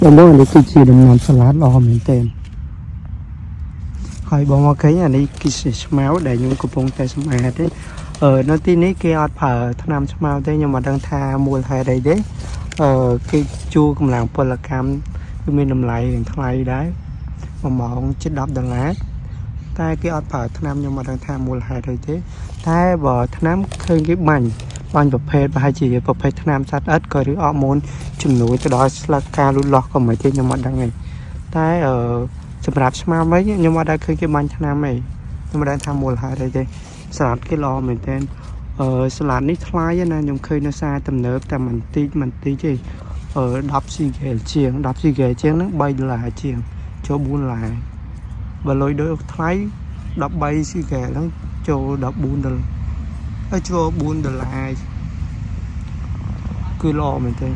បងបងនេះគឺជាដំណាំសាឡាត់ល្អមែនទែនហើយបងមកឃើញអានេះគឺជាស្មៅដែលខ្ញុំកំពុងតែសម្អាតទេអឺនៅទីនេះគេអត់ប្រើថ្នាំស្មៅទេខ្ញុំមិនដឹងថាមូលហេតុអីទេអឺគេជួកម្លាំងពលកម្មគឺមានតម្លៃរៀងថ្លៃដែរ1ម៉ោងជិត10ដុល្លារតែគេអត់ប្រើថ្នាំខ្ញុំមិនដឹងថាមូលហេតុអីទេតែបើថ្នាំឃើញគេបាញ់បាញ់ប្រភេទប្រហែលជាប្រភេទថ្នាំសត្វអិតក៏ឬអរម៉ូនជំនួយទៅដល់ស្លឹកការលូតលាស់ក៏មិនទេខ្ញុំអត់ដឹងទេតែអឺសម្រាប់ស្មៅវិញខ្ញុំអត់ដែលឃើញគេបាញ់ថ្នាំទេខ្ញុំមិនដឹងថាមូលហេតុអីទេស្លាតគេល្អមែនទែនអឺស្លាតនេះថ្លៃណាស់ខ្ញុំឃើញនៅផ្សារទំនើបតែមិនតិចមិនតិចទេអឺ10ស៊ីហ្គេលជាង10ស៊ីហ្គេលជាងហ្នឹង3ដុល្លារជាងចូល4ដុល្លារបើលុយដូចថ្លៃ13ស៊ីហ្គេលហ្នឹងចូល14ដុល្លារហើយចូល4ដុល្លារគឺល្អមែនទេ